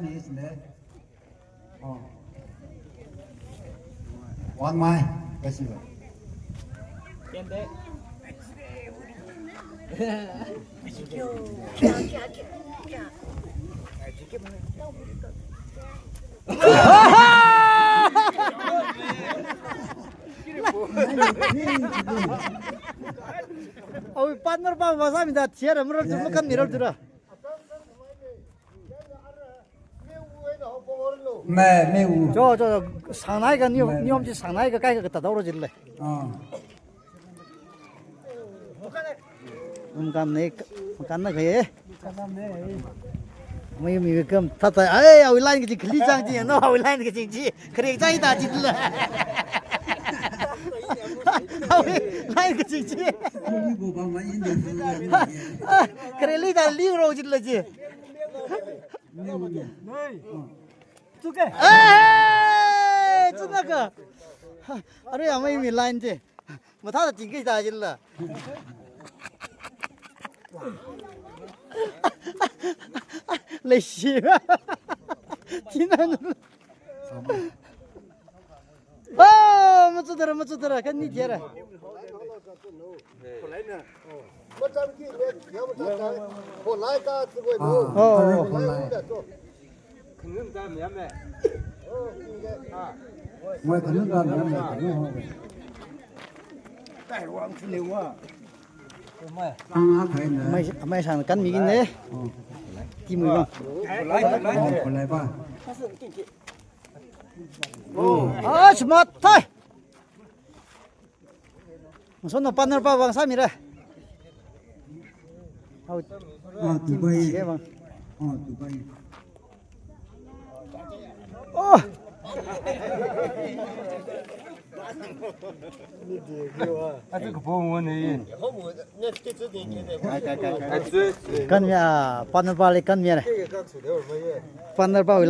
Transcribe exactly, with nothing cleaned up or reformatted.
Yes, ne. Oh. One mai, kasi ba. Awui partner pa vāsāmida thihaira, marar tu makan mirar tura. Me, me u. Cho, cho, cho, sangnai ka niu, me, niu me. Chi sangnai ka kai ka ta daoro jin le. Ah. Makan ne, makan na kaya. Mai mi kam ta ta, ai, awui line kaji khali chang ji, no, awui line kaji ji. Kharek chai ta jin la. Awui line kaji ji. Kharek li ta li ro jin la ji. Tuke. Eh, chunaka. Are amai mi line ji. Mathāda tingkai ta jin la. Leishi. Tinan. Oh, machu dara, machu dara, kan ni jara. Ah, oh, oh. Moi khanun dam yam me, khanun ho. Ang a khai na. Mai, mai sang kan mi gin ne. Oh. Ti mui bang. Oh, kholai ba. Oh. Ah, smart thai. Mason no partner pa vāsāmira. Hau. Ah, Dubai. Ye bang. Oh, Dubai. Oh. Atu kapong wan hai. Kan ya, partner pa le kan ya. Partner pa le.